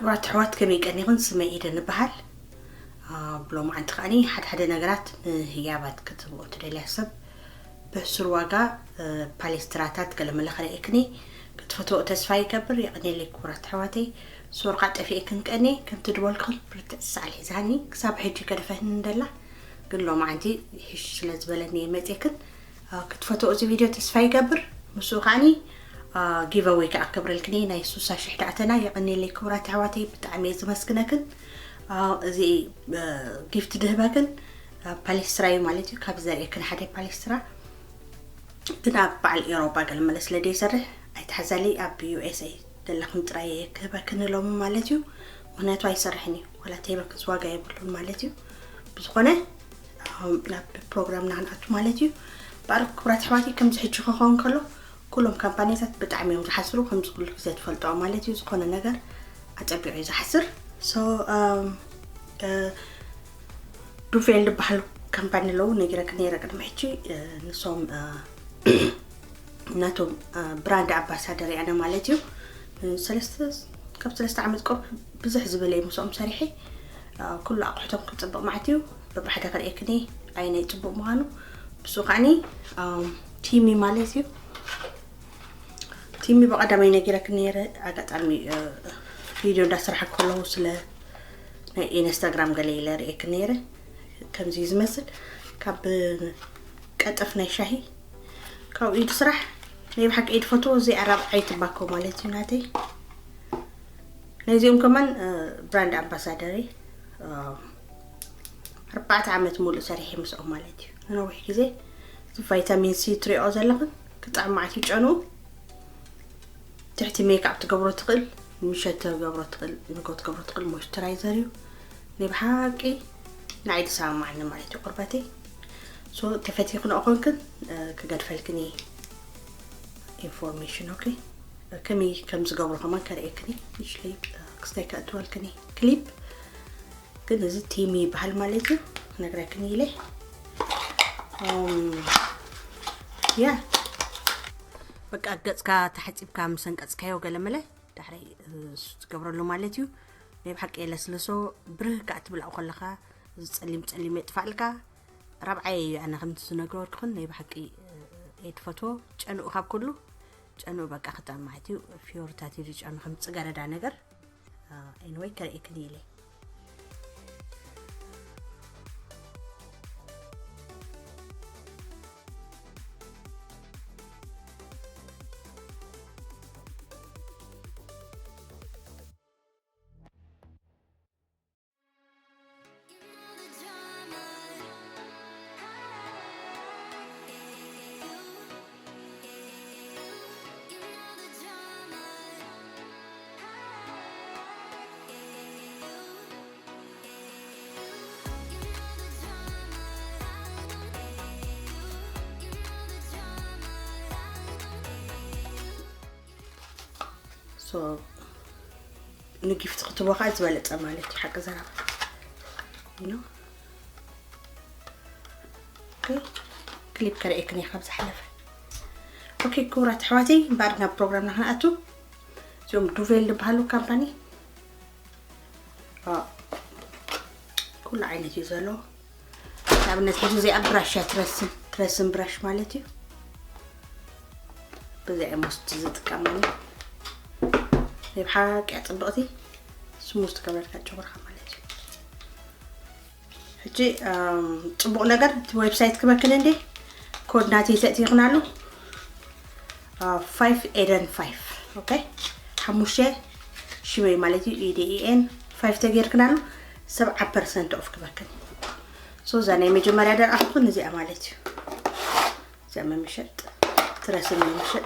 ክቡራት ኣሕዋት፣ ከመይ ቀኒኹን? ስመይ ኢደን እበሃል። ብሎማዓንቲ ከዓኒ ሓደ ሓደ ነገራት ንህያባት ክትብኦ ትደልያ ሰብ ብሕሱር ዋጋ ፓሌስትራታት ገለመለ ከርእየክኒ ክትፈትዎ ተስፋ ይገብር። የቐኔለይ ክቡራት ኣሕዋተይ። ሶርካ ጠፊኤክን ቀኒ ከምቲ ድበልኩን ብርትዕ ሳዕል ሒዛኒ ክሳብ ሕጂ ገደፈኒ እንደላ፣ ግን ሎማዓንቲ ሕሽ ስለ ዝበለኒ እየ መፅእክን ክትፈትዎ እዚ ቪድዮ ተስፋ ይገብር። ምስኡ ከዓኒ ጊቨወይ ከዓ ክገብረልክኒ ናይ ሱሳ ሽሕ ዳዕተና። የቐኔለይ ክቡራት ኣሕዋተይ፣ ብጣዕሚ እየ ዝመስግነክን። እዚ ጊፍት ድህበክን ፓሌስትራ እዩ ማለት እዩ። ካብ ዘርእክን ሓደ ፓሌስትራ ግን ኣብ በዓል ኤሮፓ ገለመለ ስለ ደይሰርሕ ኣይትሓዛለይ። ኣብ ዩ ኤስ ኤ ዘለኽን ጥራይ እየ ክህበክን ሎሚ ማለት እዩ። ምክንያቱ ኣይሰርሕን እዩ፣ ዋላ ተይበክስ ዋጋ የብሉን ማለት እዩ። ብዝኾነ ናብ ፕሮግራምና ክንኣቱ ማለት እዩ። በኣል ክቡራት ኣሕዋተይ፣ ከምዚ ሕጂ ክኸውን ከሎ ኩሎም ካምፓኒታት ብጣዕሚ እዮም ዝሓስሩ፣ ከምዚ ኩሉ ግዜ ትፈልጦ ማለት እዩ። ዝኾነ ነገር ኣጸቢቑ እዩ ዝሓስር። So ዱፌል ዝበሃል ካምፓኒ ኣለዉ፣ ነጊረክ ነይረ ቅድሚ ሕጂ። ንሶም ናቶም ብራንድ ኣምባሳደር እየ ኣነ ማለት እዩ። ሰለስተ ካብ ሰለስተ ዓመት ቁሩብ ብዝሕ ዝበለ እዩ ምስኦም ሰሪሐ። ኩሉ ኣቑሑቶም ክፅብቕ ማለት እዩ። በብሓደ ከርእየክኒ ኣየናይ ፅቡቕ ምዃኑ። ብሱ ከዓኒ ቲሚ ማለት እዩ። ቲሚ ብቐዳማይ ነጊረክ ነይረ። ኣጋጣሚ ቪድዮ እንዳሰራሐ ከለዉ ስለ ናይ ኢንስታግራም ገለ ኢለ ርእየክ ነይረ። ከምዚ እዩ ዝመስል። ካብ ቀጠፍ ናይ ሻሂ፣ ካብ ኢድ ስራሕ ናይ ብሓቂ ኢድ ፈትዎ። እዚ ኣራብዓይ ትባኮ ማለት እዩ ናተይ። ናይዚኦም ከማን ብራንድ ኣምባሳደር እየ። ኣርባዕተ ዓመት ሙሉእ ሰሪሐ ምስኦም ማለት እዩ። ንነዊሕ ግዜ እዚ ቫይታሚን ሲ ትሪኦ ዘለኽን ክጣዕም ማለት እዩ ጨንኡ። ትሕቲ ሜክኣፕ ትገብሮ ትኽእል፣ ምሸት ትገብሮ ትኽእል፣ ንጎ ትገብሮ ትኽእል ሞይስቸራይዘር እዩ። ናይ ብሓቂ ንዓይ ዝሰማማዓኒ ማለት እዩ ቆርበተይ። ሶ ተፈቲኽንኦ ኮንክን ክገድፈልክን እየ ኢንፎርሜሽን። ኦኬ፣ ከመይ ከም ዝገብሮ ከማን ከርእየክን እየ። ንሽለይ ክስታይ ከእትወልክን እየ ክሊፕ። ግን እዚ ቲሚ ይበሃል ማለት እዩ። ክነግረክን ኢለ ያ በቃ ገጽካ ተሓጺብካ ምስ ኣንቀጽካዮ ገለመለ ዳሕረይ እሱ ትገብረሉ ማለት እዩ። ናይ ብሓቂ የለስልሶ። ብርህ ከዓ ትብላኡ ከለኻ እዚ ጸሊም ጸሊም የጥፋልካ። ራብዓይ እዩ ኣነ ከምቲ ዝነገርኩኽን ናይ ብሓቂ እየ ትፈትዎ። ጨንኡ ካብ ኩሉ ጨንኡ በቃ ክጥዕም ማለት እዩ። ፊዮርታት እዩ ዝጨኑ ከም ጽገረዳ ነገር። ኤኒወይ ከርእየክን ኢለ። ሶ ንጊፍት ክትቦ ከዓ ዝበለፀ ማለት እዩ። ሓቂ ዘረባ ዩ። ኦኬ፣ ክሊፕ ከርእየክን እየ ካብ ዝሓለፈ። ኦኬ ክቡራት ኣሕዋተይ፣ እምበኣር ናብ ፕሮግራምና ክንኣቱ። እዚኦም ዱቬል ዝበሃሉ ካምፓኒ ኩሉ ዓይነት እዩ ዘሎ። ንኣብነት ሕጂ እዚኣ ብራሽ እያ፣ ትረስን ትረስን ብራሽ ማለት እዩ። በዚኣ እየ ሞስት ዝጥቀመሉ። ናይ ብሓቂ እያ ፅብቕቲ፣ ስሙዝ ትገብረልካ ጨጉርካ ማለት እዩ። ሕጂ ጽቡቕ ነገር እቲ ዌብሳይት ክበክን እንዴ ኮድ ናተይ ተእቲኽናሉ ፋይቭ ኤደን ፋይቭ። ኦኬ፣ ሓሙሽተ ሽበይ ማለት እዩ። ኢዲኢኤን ፋይቭ ተጌርክናሉ ሰብዓ ፐርሰንት ኦፍ ክበክን። ሶ እዛ ናይ መጀመርያ ደርኣኹን እዚኣ ማለት እዩ። እዚኣ መምሸጥ ትረስን መምሸጥ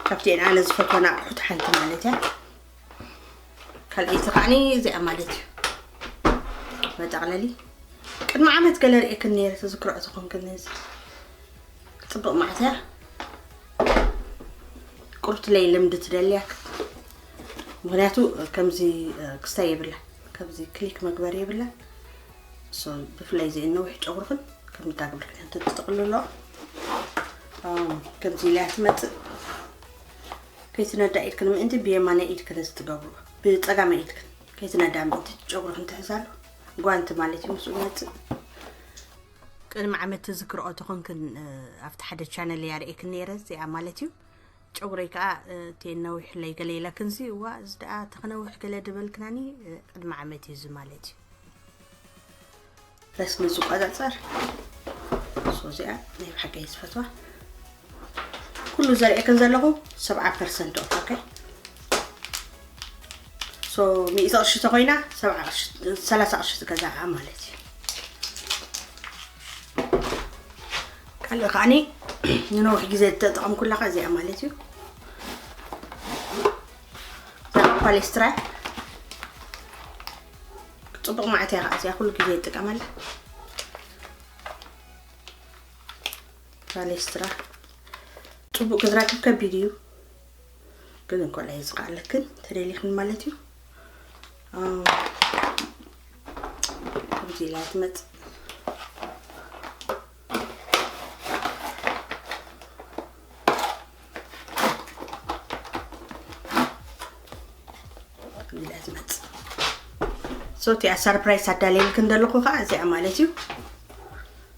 ካብቲ ኣነ ዝፈትወን ኣቑሑት ሓንቲ ማለት እያ። ካልኣይቲ ከዓኒ እዚኣ ማለት እዩ። መጠቕለሊ ቅድሚ ዓመት ገለ ርእየክን ነይረ፣ ተዝክሮ ዝኾንክን ነዚ ጽቡቕ መዓት እያ። ቁርት ለይ ልምዲ ትደልያ፣ ምኽንያቱ ከምዚ ክስታይ የብላ፣ ከምዚ ክሊክ መግበሪ የብላ። ሶ ብፍላይ እዚ ነዊሕ ጨጉርኽን ከምዚ ዳግብርክን ተጥቕልሎ ከምዚ ኢላ ትመጽእ። ኦኬ፣ ከይትነዳ ኢድክን ምእንቲ ብየማናይ ኢድክን እዚ ትገብሩ፣ ብጸጋማይ ኢድክን ከይትነዳ ምእንቲ ጨጉርክን ትሕዛሉ። ጓንቲ ማለት እዩ ምስኡ መጽእ። ቅድሚ ዓመት ትዝክርኦ ተኾንክን፣ እ፣ ኣብቲ ሓደ ቻነል እያ ርእየክን ነይረ፣ እዚኣ ማለት እዩ። ጨጉረይ ከኣ፣ እ፣ እቲ ነዊሕለይ ገለ ኢለክንሲ፣ እዋ፣ እዚ ደኣ ተኸነውሕ ገለ ድበልክናኒ፣ እ፣ ቅድሚ ዓመት እዩ እዚ ማለት እዩ። ረስኒ ዝቆጻጸር። ሶ እዚኣ ናይ ብሓቂ እየ ዝፈትዋ። ኩሉ ዘርእየክን ዘለኹ ሰብዓ ፐርሰንት ኦፍ፣ ኦኬ? ሶ ሚእቲ ቅርሺ ተኾይና፣ ሰብዓ ቅርሺ፣ ሰላሳ ቅርሺ ትገዛኣ ማለት እዩ። ካልእ ከዓኒ ንነዊሕ ግዜ ዝተጠቐምኩላ ከ እዚኣ ማለት እዩ። እዛ ፓሌስትራ ጽቡቕ መዓት እያ ከኣ እዚኣ ኩሉ ግዜ ይጥቀመላ። ፓሌስትራ ጽቡቕ ክትረክብ ከቢድ እዩ። ግን እንኮላይ ዝኸኣለክን ተደሊኽን ማለት እዩ። ኣም፣ ከምዚ ኢላ ትመጽእ። ከምዚ ኢላ ትመጽእ። ሶ እቲኣ ሰርፕራይዝ ኣዳለየልክን ዘለኹ ከዓ እዚኣ ማለት እዩ።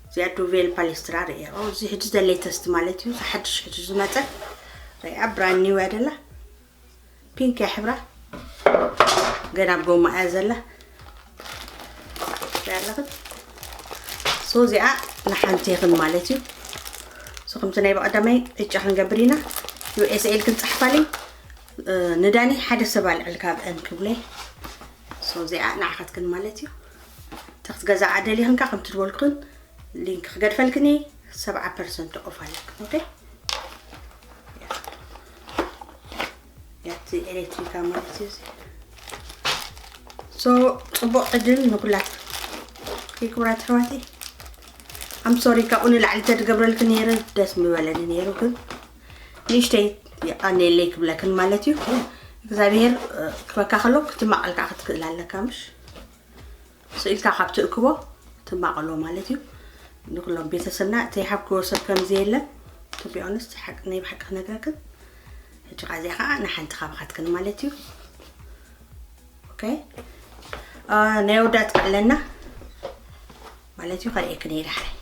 እዚኣ ዱቬል ፓሌስትራ ርእያ። ኦ፣ እዚ ሕጂ ዘ ሌተስት ማለት እዩ። እዚ ሓድሽ ሕጂ ዝመጸ ርእያ፣ ብራንድ ኒው እያ ደላ። ፒንክ እያ ሕብራ። ገና ኣብ ጎማ እያ ዘላ። ርእያ ኣለኽን? ሶ እዚኣ ንሓንቲ ይኽን ማለት እዩ። ሶ ከምቲ ናይ ብቐዳማይ ዕጫ ክንገብር ኢና። ዩ ኤስ ኤ ኢልክን ጸሓፋለይ። እ፣ ንዳኒ ሓደ ሰብ ኣልዕል ካብአን ክብለይ። ሶ እዚኣ ንዓኻትክን ማለት እዩ። ተክትገዛኣ ደሊኽን ከ ከምቲ ዝበልኩኽን ሊንክ ክገድፈልክን እየ። ሰብዓ ፐርሰንት ኦፍ ኣለክን። ኦኬ? ያቲ ኤሌክትሪካ ማለት እዩ እዚ። ሶ ጽቡቕ ዕድል ንኩላት። ኦኬ፣ ክቡራት ኣሕዋተይ። ኣም ሶሪ፣ ካብኡ ንላዕሊ ተድገብረልክን ነይረ ደስ ምበለኒ ነይሩ፣ ግን ንእሽተይ የቐንየለይ ክብለክን ማለት እዩ። እግዚኣብሄር፣ እ፣ ክበካ ከሎ ክትማቐልካ ክትክእል ኣለካ፣ ምሽ? ስኢልካ ካብ ትእክቦ ትማቐሎ ማለት እዩ። ንኩሎም ቤተሰብና ዘይሃብክዎ ሰብ ከም ዘየለ፣ to be honest፣ ሓቂ፣ ናይ ብሓቂ ክነግረክን። ሕጂ ኸኣ እዚኣ ኸኣ ንሓንቲ ካባኻትክን ማለት እዩ። ኦኬ። አ፣ ናይ ኣወዳት ኣለና ማለት እዩ። ከርእየክን እየ ዳሕራይ።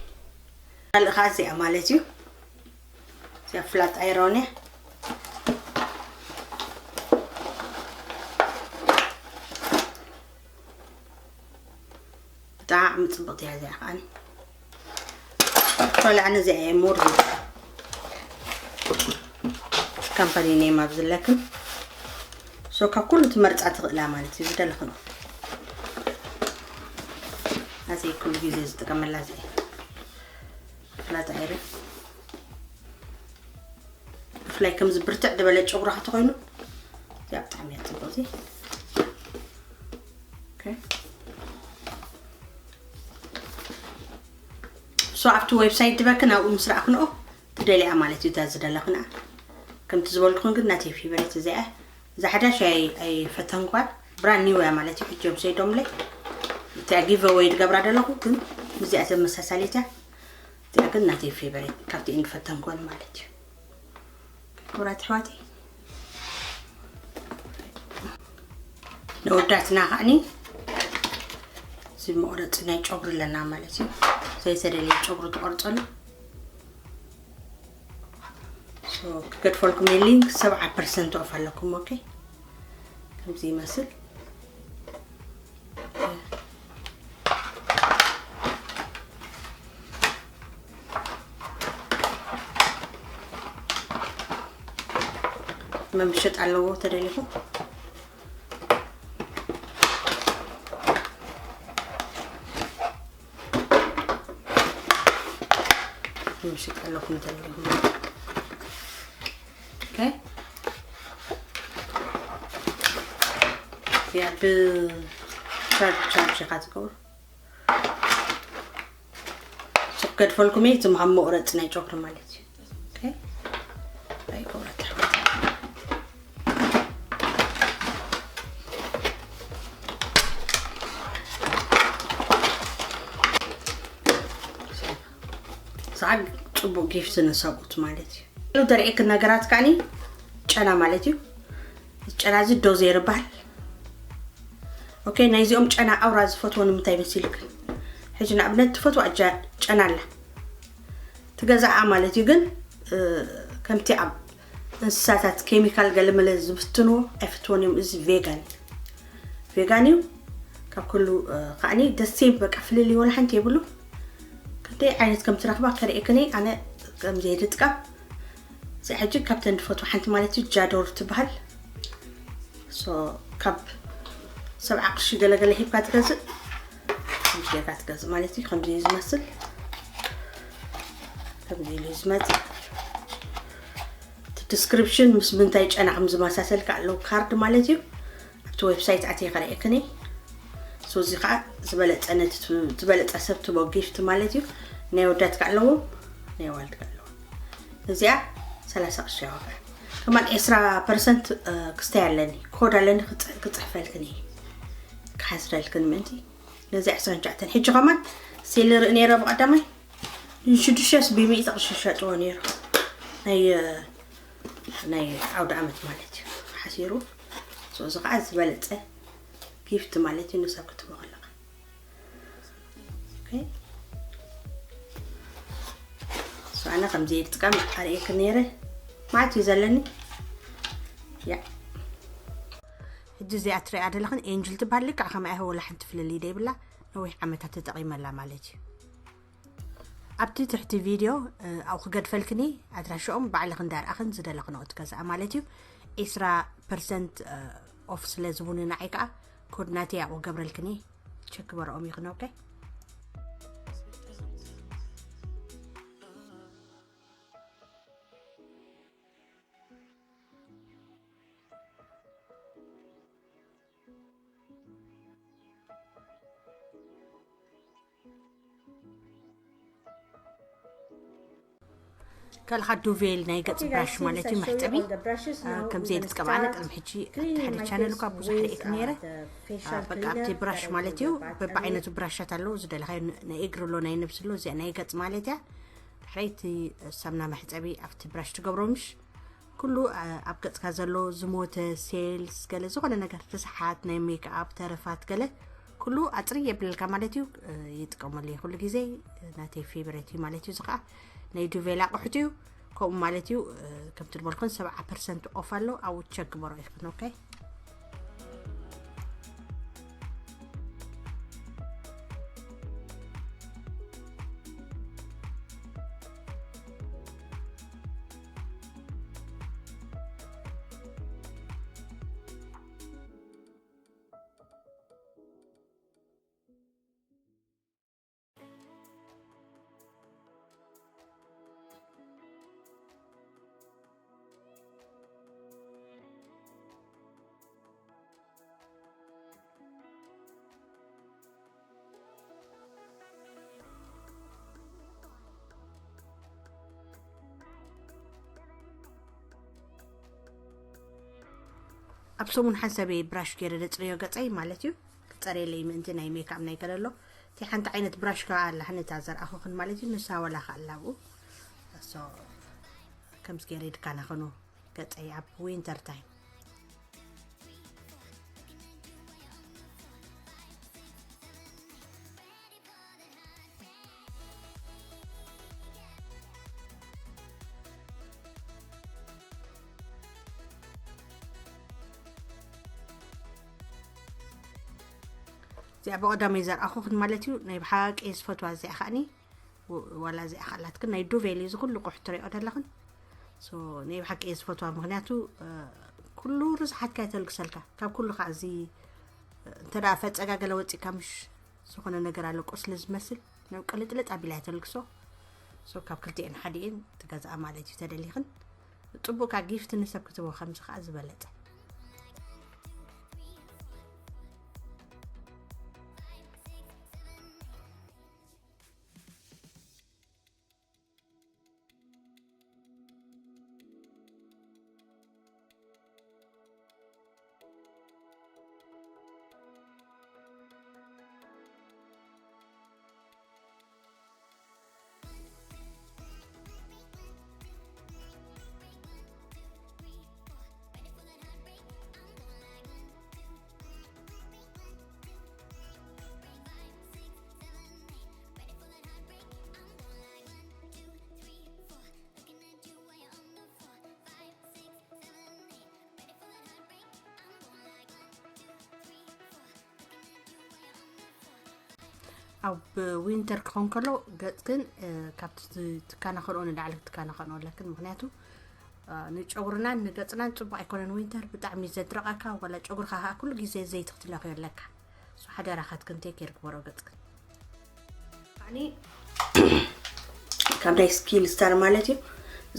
ካልእ ኸኣ እዚኣ ማለት እዩ። እዚኣ ፍላት ኣይሮን እያ። ብጣዕሚ ጽብቕቲ እያ እዚኣ ኸኣኒ። ካልእ ኣነ እዚኣ እየ ሞር ዝብላ። ካምፓኒ ኔም ኣብ ዝለክን። ሶ ካብ ኩሉ ትመርጻ ትኽእላ ማለት እዩ፣ ዝደለኽን። ኣዚ ኩሉ ግዜ ዝጥቀመላ እዚኣ እየ። ፍላት ኣይረ። ብፍላይ ከምዚ ብርትዕ ዝበለ ጨጉርኻ ተኾይኑ፣ እዚኣ ብጣዕሚ እያ ጽብቕቲ። ኦኬ። ሶ ኣብቲ ዌብሳይት ድበክን ኣብኡ ምስ ረኣኽንኦ ትደልያ ማለት እዩ፣ እዛ ዝደለኽንኣ። ከምቲ ዝበልኩኽን ግን ናተይ ፌቨሬት እዚኣ እያ። እዛ ሓዳሽ ኣይ-፣ ኣይፈተንኳን። ብራንድ ኒው እያ ማለት እዩ፣ ሕጂ እዮም ሰይዶምለይ። እቲኣ ጊቨወይ ዝገብራ ዘለኹ ግን ምስዚኣ ተመሳሳሊት እያ። እዚኣ ግን ናተይ ፌቨሬት፣ ካብቲ እንፈተንኮን ማለት እዩ። ክቡራት ኣሕዋተይ፣ ነወዳትና ከዓኒ እዚ መቑረፂ ናይ ጨጉሪ ኣለና ማለት እዩ። ዘይተደለየ ጨጉሪ ትቆርፀሉ። ሶ፣ ክገድፈልኩም እየ፣ ሊንክ ሰብዓ ፐርሰንት ኦፍ ኣለኩም። ኦኬ፣ ከምዚ ይመስል። መምሸጥ ኣለዎ ተደሊኹ። ምሽጥ ኣለኩም ተለኹም። ኦኬ። ያ ብ ቻርጅ፣ ቻርጅ ኢኻ ትገብሩ። ሱቅ ገድፈልኩም እየ፣ ዝምሃብ መቑረፂ ናይ ጨጉሪ ማለት እዩ። ኦኬ። ኣይ፣ ክቡራት ኣሕዋት። ሰዓት ጽቡቕ ጊፍት ንሰብኡት ማለት እዩ። ሉ ደርኤክ ነገራት ካኒ ጨና ማለት እዩ። ጨና እዚ ዶዜር ይበሃል። ኦኬ፣ ናይዚኦም ጨና ኣውራ ዝፈትዎ ንምንታይ መሲልክ? ሕጂ ንኣብነት ትፈትዋ እጃ ጨና ኣላ ትገዛኣ ማለት እዩ። ግን ከምቲ ኣብ እንስሳታት ኬሚካል ገለመለ ዝብትንዎ ኣይፈትዎን እዮም። እዚ ቬጋን እዩ። ቬጋን እዩ። ካብ ኩሉ ከዓኒ ደሴም በቃ ፍልልይ ወላ ሓንቲ የብሉ። ክንደይ ዓይነት ከም ትረኽባ ከርእየክኒ። ኣነ ከምዚ ይጥቀም። እዚ ሕጂ ካብተን ዝፈትዋ ሓንቲ ማለት እዩ። ጃዶር ትበሃል። ሶ ካብ ሰብዓ ቅርሺ ገለገለ ሂብካ ትገዝእ። ከምዚ ጌርካ ትገዝእ ማለት እዩ። ከምዚ እዩ ዝመስል። ከምዚ ኢሉ እዩ ዝመጽእ። እቲ ዲስክሪፕሽን ምስ ምንታይ ጨና ከም ዝመሳሰልካ ኣለዉ ካርድ ማለት እዩ። ኣብቲ ዌብሳይት ኣትየ ከርእየክኒ። ሶ እዚ ከዓ ዝበለጸ ነቲ ት- ዝበለጸ ሰብ ትቦ ጊፍት ማለት እዩ። ናይ ወዳትካ ኣለዎም፣ ናይ ዋልድካ ኣለዎም። እዚኣ ሰላሳ ቅርሺ ዋጋ። ከማን ዕስራ ፐርሰንት ክስታይ ኣለኒ፣ ኮድ ኣለኒ። ክጽ- ክጽሕፈልክን እየ፣ ክሓስረልክን ምእንቲ። ነዚ ዕስራን ትሽዓተን ሕጂ ከማን ሴል ርኢ ነይረ ብቐዳማይ ንሽዱሽተስ ብሚእቲ ቅርሺ ሸጥዎ ነይሩ። ናይ ናይ ዓውደ ዓመት ማለት እዩ ሓሲሩ። ሶ እዚ ከዓ ዝበለፀ ጊፍት ማለት እዩ ንሰብ ክትቦ ከለካ። ኦኬ። ሶ ኣነ ከምዚ ይጥቀም ኣርእየክ ነይረ። ማዕት እዩ ዘለኒ። ያ። ሕጂ እዚኣ ትሪኣ ዘለኽን ኤንጅል ትበሃል። ልክዕ ከማይ ወላ ሓንቲ ፍልልይ ደይብላ። ነዊሕ ዓመታት ተጠቒመላ ማለት እዩ። ኣብቲ ትሕቲ ቪድዮ ኣብኡ ክገድፈልክኒ። ኣድራሽኦም ባዕልኽ እንዳርኣኽን ዝደለኽንኦ ትገዝኣ ማለት እዩ። ዒስራ ፐርሰንት ኦፍ ስለ ዝቡኒ ንዓይ ከዓ ኮድ ናተይ ኣብኡ ገብረልክኒ። ቸክ በረኦም ይኽን። ኦኬ። ካልኻ ዱቬል ናይ ገጽ ብራሽ ማለት እዩ። መሕጸቢ ከምዚ የድጥቀም ኣነ ቅድሚ ሕጂ ኣብቲ ሓደ ቻነል እኳ ብዙሕ ርእየክ ነይረ። በቃ ኣብቲ ብራሽ ማለት እዩ። በብዓይነቱ ብራሻት ኣለዉ። ዝደለኻዮ ናይ እግሪ ኣሎ፣ ናይ ነብሲ ኣሎ። እዚኣ ናይ ገጽ ማለት እያ። ድሕረይ እቲ ሳምና መሕጸቢ ኣብቲ ብራሽ ትገብሮ ምሽ ኩሉ ኣብ ገጽካ ዘሎ ዝሞተ ሴልስ፣ ገለ ዝኾነ ነገር፣ ርስሓት፣ ናይ ሜክኣፕ ተረፋት፣ ገለ ኩሉ ኣጽሪ የብለልካ ማለት እዩ። ይጥቀመሉ ኩሉ ግዜ። ናተይ ፌቨሬት እዩ ማለት እዩ። እዚ ከዓ ናይ ዱቬላ ኣቑሑት እዩ። ከምኡ ማለት እዩ። ከምቲ ዝበልኩን ሰብዓ ፐርሰንት ኦፍ ኣሎ። ኣብኡ ቸክ ግበሮ ኢኽን። ኦኬ። ኣብ ሰሙን ሓንሳብ እየ ብራሽ ገይረ ደፅርዮ ገፀይ ማለት እዩ። ክፀርየለይ ምእንቲ ናይ ሜክኣፕ ናይ ገለ ኣሎ። እቲ ሓንቲ ዓይነት ብራሽ ከዓ ኣላ፣ ነታ ዘርኣኹኽን ማለት እዩ። ንሳ ወላ ከዓ ኣላ ኣብኡ። ሶ፣ ከምዚ ገይረ ይድካናኸኖ ገፀይ ኣብ ዊንተር ታይም። እዚኣ ብቐዳመይ ዘርኣኹኽን ማለት እዩ። ናይ ብሓቂ ዝፈትዋ እዚኣ ከዓኒ፣ ወ- ዋላ እዚኣ ከኣላትክን ናይ ዱቬል እዩ፣ እዚ ኩሉ ቁሕ ትሪኦ ዘለኽን። ሶ፣ ናይ ብሓቂ እየ ዝፈትዋ፣ ምኽንያቱ እ፣ ኩሉ ርስሓትካ የተልግሰልካ። ካብ ኩሉ ከዓ እዚ እ፣ እንተ ደኣ ፈፀጋ ገለ ወፂእካ ምሽ ዝኾነ ነገር ኣሎ ቁስሊ ዝመስል፣ ናብ ቅልጥልጥ ኣቢላ እያ ተልግሶ። ሶ፣ ካብ ክልቲኤን ሓዲኤን ትገዝኣ ማለት እዩ ተደሊኽን። ጥቡቅ ከዓ ጊፍት ንሰብ ክትቦ ከምዚ ከዓ ዝበለፀ። ኣብ ዊንተር ክኾን ከሎ ገጽክን ካብቲ ትካናኸንኦ ንላዕሊ ክትካናኸንኦ ኣለክን። ምክንያቱ ንጨጉርናን ንገጽናን ጽቡቕ ኣይኮነን። ዊንተር ብጣዕሚ ዘድረቐካ፣ ወላ ጨጉርካ ከዓ ኩሉ ግዜ ዘይቲ ክትለኽዮ ኣለካ። ሶ ሓደራኻትክን ቴክ ኬር ግበሮ ገጽክን። ኣኒ ካብ ናይ ስኪን ስታር ማለት እዩ።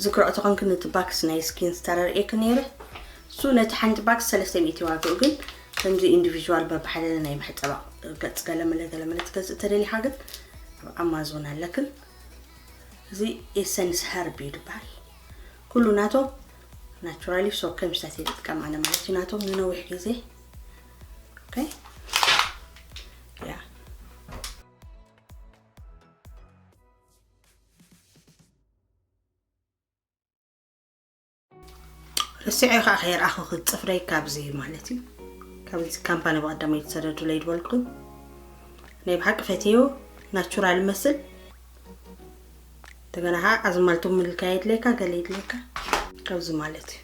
ዝክርኦ ተኾንክን ነቲ ባክስ ናይ ስኪን ስታር ርእየክ ነይረ። እሱ ነቲ ሓንቲ ባክስ ሰለስተ ሚእቲ ዋግኡ፣ ግን ከምዚ ኢንዲቪዥዋል በብሓደ ናይ መሕጸባ ገጽ ገለመለ ገለመለ ትገዝእ ተደሊኻ ግን ኣብ ኣማዞን ኣለክን። እዚ ኤሰንስ ሀርብ እዩ ዝበሃል። ኩሉ ናቶም ናቹራሊ ሶ ከም ስታት ይጥቀም ኣነ ማለት እዩ። ናቶም ንነዊሕ ግዜ ኦኬ ያ ረሲዐ ከዓ ከየርኣኹ ክፅፍረይ ካብዚ ማለት እዩ። ካብዚ ካምፓኒ ብቐዳማይ ዝሰደዱለይ ዝበልኩ ናይ ብሓቂ ፈትዮ ናቹራል መስል። እንደገና ከዓ ኣዝማልቱ ምልካ የድለካ ገለ የድለካ ካብዚ ማለት እዩ።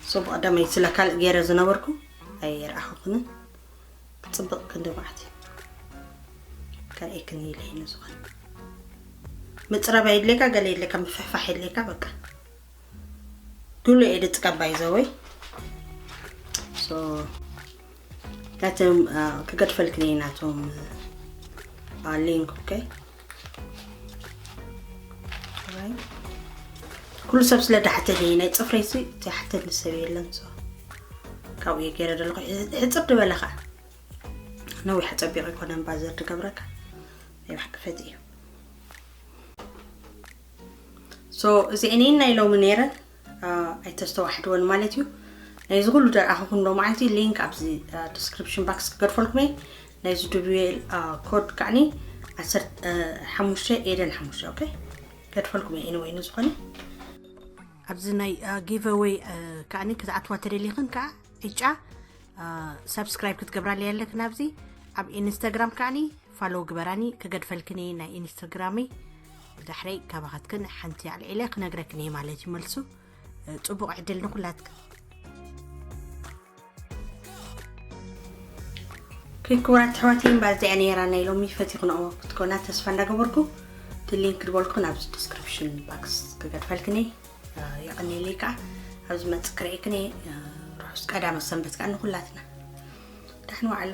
ሶ ብቐዳመይ ስለ ካልእ ገይረ ዝነበርኩ ኣይረኣኹክንን። ጽብቕ ክንዲ መዓት ከርእየክን ኢለ እዩ ንዝኾነ ምጽራብ የድልየካ፣ ገለ የድልየካ፣ ምፍሕፋሕ የድልየካ። በቃ ግሉ እየ ድጥቀም ባይዘወይ። ሶ ናቶም ክገድፈልክን እየ ናቶም ሊንክ። ኦኬ ኩሉ ሰብ ስለ ዳሓተኒ ናይ ፅፍረይ ሲ ዝሓተኒ ሰብ የለን። ሶ ካብኡ እየ ገይረ ዘለኹ። ሕፅር ዝበለ ከዓ ነዊሕ ፀቢቕ ኣይኮነን ባዘር ትገብረካ ናይ ባሕቂ ፈት እዩ። ሶ እዚአን ናይ ሎሚ ነይረን ኣይተስተዋሕድወን ማለት እዩ። ናይዚ ኩሉ ደርኣኹኹም ሎማዓንቲ ሊንክ ኣብዚ ዲስክሪፕሽን ባክስ ክገድፈልኩም እየ። ናይዚ ዱብዌል ኮድ ከዓኒ ዓሰርተ ሓሙሽተ ኤደን ሓሙሽተ ኦኬ ገድፈልኩም እየ። ኤኒወይ ንዝኾነ ኣብዚ ናይ ጊቨወይ ከዓኒ ክትኣትዋ ተደሊኽን ከዓ ዕጫ ሳብስክራይብ ክትገብራለይ ኣለክን። ኣብዚ ኣብ ኢንስታግራም ከዓኒ ፋሎው ግበራኒ ክገድፈልክን እየ ናይ ኢንስታግራመይ። ዳሕረይ ካባኻትክን ሓንቲ ኣልዒለ ክነግረክን እየ ማለት እዩ መልሱ። ፅቡቕ ዕድል ንኩላትክን። ክቡራት ኣሕዋተይ እምባ እዚኣ ነይራ ናይ ሎሚ። ፈቲኽንኦ ክትኮና ተስፋ እንዳገበርኩ እቲ ሊንክ ድበልኩ ናብዚ ዲስክሪፕሽን ባክስ ክገድፈልክን እየ። የቐንየለይ ከዓ ኣብ ዝመፅእ ክርእየክን እየ። ርሑስ ቀዳመ ሰንበት ከዓ ንኩላትና። ዳሕን ዋዕሉ።